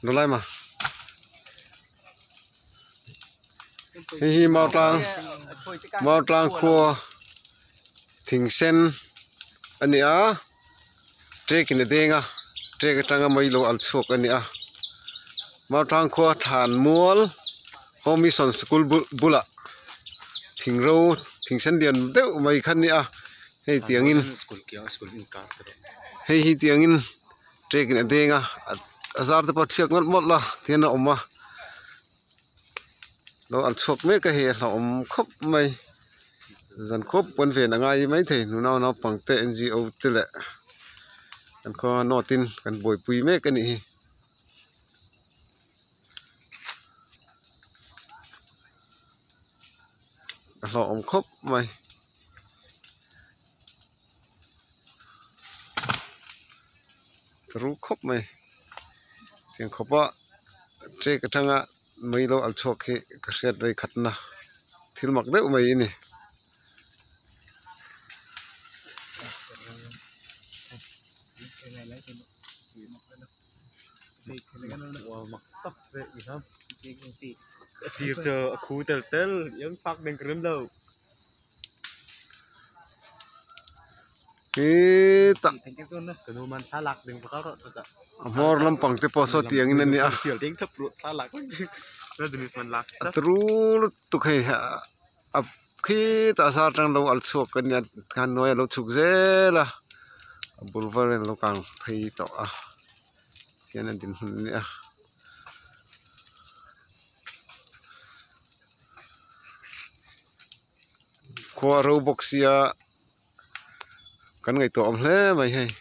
Nulai ma hei hi mautlang mautlang khua thingsen a ni a trek in a deng a trek atanga mai lo al chhuak a ni a mautlang khua thlan mual home mission school bulah thing ro thingsen lian deuh mai kha a ni a hei tiangin hei hi tiangin trek in a deng a a zar te pawh a thiak mawlh mawlh a tihian a awm a lo al chhuak mek a hei a hlauhawm khawp mai zan khawp pawn ven a ngai maithei nunau naupang te N G O te leh kan khaw note in kan buaipui mek a nih hi. A hlauhawm khawp mai. Ru khawp mai tiang khawpa trek atanga mei lo al chhuak hi ka hriat rei khatna thil mak deuh mai a ni. Hetah a hmawr lampang te pawh saw tiangin a ni a a turu lutuk hei a khitah a zar atang lo al chhuak a nia tikhan hnuaiah a lo chhuk zel a a bul vel a lo kang phei tawh a tihian a dinhmun a ni a. Khua a ro bawk sia kan ngaihtuah awm hle mai hei.